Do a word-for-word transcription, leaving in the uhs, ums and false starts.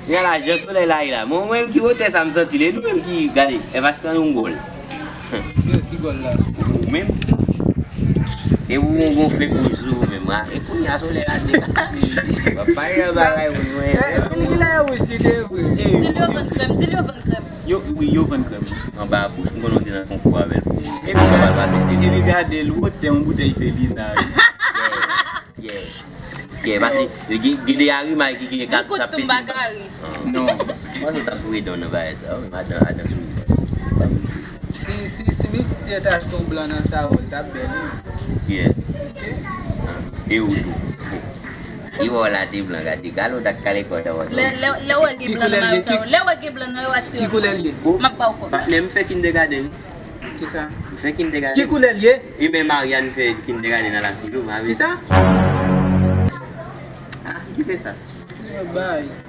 Gen lajan solèy la ye la. Mwen menm ki wotè sa m santi li. E nou menm ki, gade, Evans tann yon gòl. Ki gòl la? Ou menm? E ou yon gon fèk wouj sou ou menm, a. E kounye a solèy la degaje. Papa, yon bagay wouj mwen. Ki la wouj li te vre? Di l yo vann krèm, di l yo vann krèm. Yo, wi, yo vann krèm. Anba bouch, m konnen w te nan konkou avè l. Epi gade, epi gade l, wotè yon boutèy Felina. Yeah. Yeah, pase, gen, gen de Arima ki gen kat sa pete. Non. Mwen sot ap voye don nan bagay sa, wi, madan, adan sou. Si, si, si misye t achte yon blan nan sa, w t ap bèl, wi. Kiyès? Misye. E ou tou. Bon. Li wè w la te blan, gade, gade w t ak kale kò w ta wè. Lè, lè, lè w wè gen blan nan bagay sa, lè w wè gen blan nan yo achte yo. Ki koulè l ye? M ap ba w kòb. Patnè, m fè kindergarten. Kisa? M fè kindergarten. Ki koulè l ye? E men Marianne fè kindergarten nan Lafido, m ap. Kisa? Ah, kite sa. Yo bay.